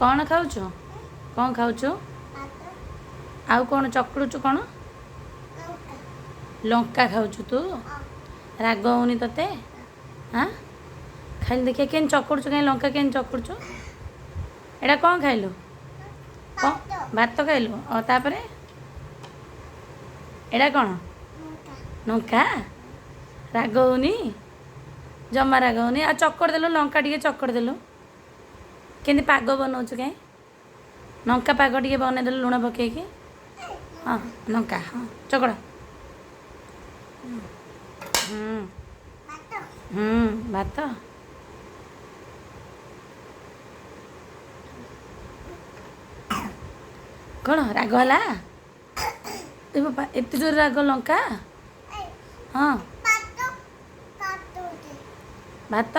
କ'ଣ ଖାଉଛୁ? କ'ଣ ଖାଉଛୁ? ଆଉ କ'ଣ ଚକଡ଼ୁଛୁ? କ'ଣ ଲଙ୍କା ଖାଉଛୁ ତୁ? ରାଗ ହଉନି ତତେ? ହାଁ, ଖାଇଲି ଦେଖିଆ କେମିତି ଚକଡ଼ୁଛୁ। କାହିଁ ଲଙ୍କା କେମିତି ଚକଡ଼ୁଛୁ? ଏଇଟା କ'ଣ ଖାଇଲୁ? କ'ଣ ଭାତ ଖାଇଲୁ? ତାପରେ ଏଇଟା କ'ଣ? ଲଙ୍କା। ରାଗ ହଉନି? ଜମା ରାଗ ହଉନି? ଆଉ ଚକଡ଼ି ଦେଲୁ, ଲଙ୍କା ଟିକେ ଚକଡ଼ି ଦେଲୁ। କେମିତି ପାଗ ବନଉଛୁ? କାହିଁ ଲଙ୍କା ପାଗ ଟିକେ ବନେଇଦେଲୁ ଲୁଣ ପକେଇକି। ହଁ, ଲଙ୍କା, ହଁ, ଚକଡ଼। ହୁଁ ହୁଁ, ଭାତ। କ'ଣ ରାଗ ହେଲା? ଏ ବାପା, ଏତେ ଜୋରେ ରାଗ ଲଙ୍କା? ହଁ, ଭାତ।